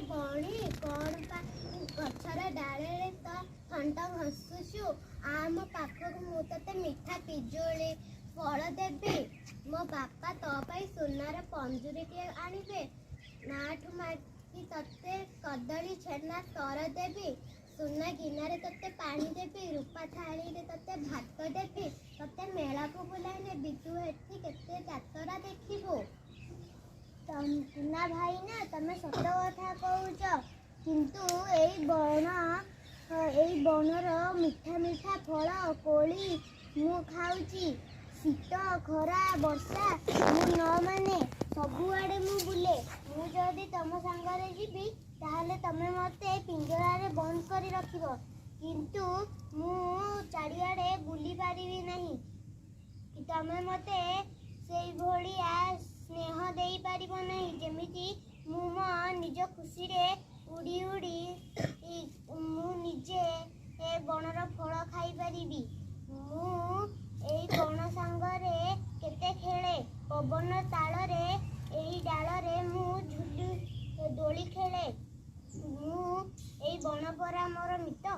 ବଣି, କ'ଣ ପାଇଁ ଗଛର ଡାଳରେ ତ ଥଣ୍ଟ ଘଷୁଛୁ? ଆ ମୋ ପାଖକୁ, ମୁଁ ତୋତେ ମିଠା ପିଜୁଳି ଫଳ ଦେବି। ମୋ ବାପା ତୋ ପାଇଁ ସୁନାର ପଞ୍ଜୁରୀଟିଏ ଆଣିବେ। ମାଠୁ ମାଗି ତୋତେ କଦଳୀ ଛେନା ସର ଦେବି। ସୁନା ଗିନାରେ ତୋତେ ପାଣି ଦେବି, ରୂପା ଥାଳିରେ ତୋତେ ଭାତ ଦେବି। ତୋତେ ମେଳାକୁ ବୁଲାଇ ନେବି, ତୁ ଏଠି କେତେ ଯାତରା ଦେଖିବୁ। ଟୁନା ଭାଇନା, ତମେ ସତ କଥା କହୁଛ, କିନ୍ତୁ ଏଇ ବଣ, ଏଇ ବଣର ମିଠା ମିଠା ଫଳ କୋଳି ମୁଁ ଖାଉଛି। ଶୀତ, ଖରା, ବର୍ଷା ମୁଁ ନ ମାନେ, ସବୁଆଡ଼େ ମୁଁ ବୁଲେ। ମୁଁ ଯଦି ତମ ସାଙ୍ଗରେ ଯିବି, ତାହେଲେ ତମେ ମୋତେ ପିଞ୍ଜରାରେ ବନ୍ଦ କରି ରଖିବ, କିନ୍ତୁ ମୁଁ ଚାରିଆଡ଼େ ବୁଲି ପାରିବି ନାହିଁ। ତମେ ମୋତେ ସେଇଭଳିଆ ସ୍ନେହ ଦେଇପାରିବ ନାହିଁ, ଯେମିତି ମୁଁ ମୋ ନିଜ ଖୁସିରେ ଉଡ଼ି ଉଡ଼ି ମୁଁ ନିଜେ ଏ ବଣର ଫଳ ଖାଇପାରିବି। ମୁଁ ଏଇ ବଣ ସାଙ୍ଗରେ କେତେ ଖେଳେ। ପବନ ତାଳରେ ଏଇ ଡାଳରେ ମୁଁ ଝୁଲି ଦୋଳି ଖେଳେ। ମୁଁ ଏଇ ବଣ ପରା ମୋର ମିତ।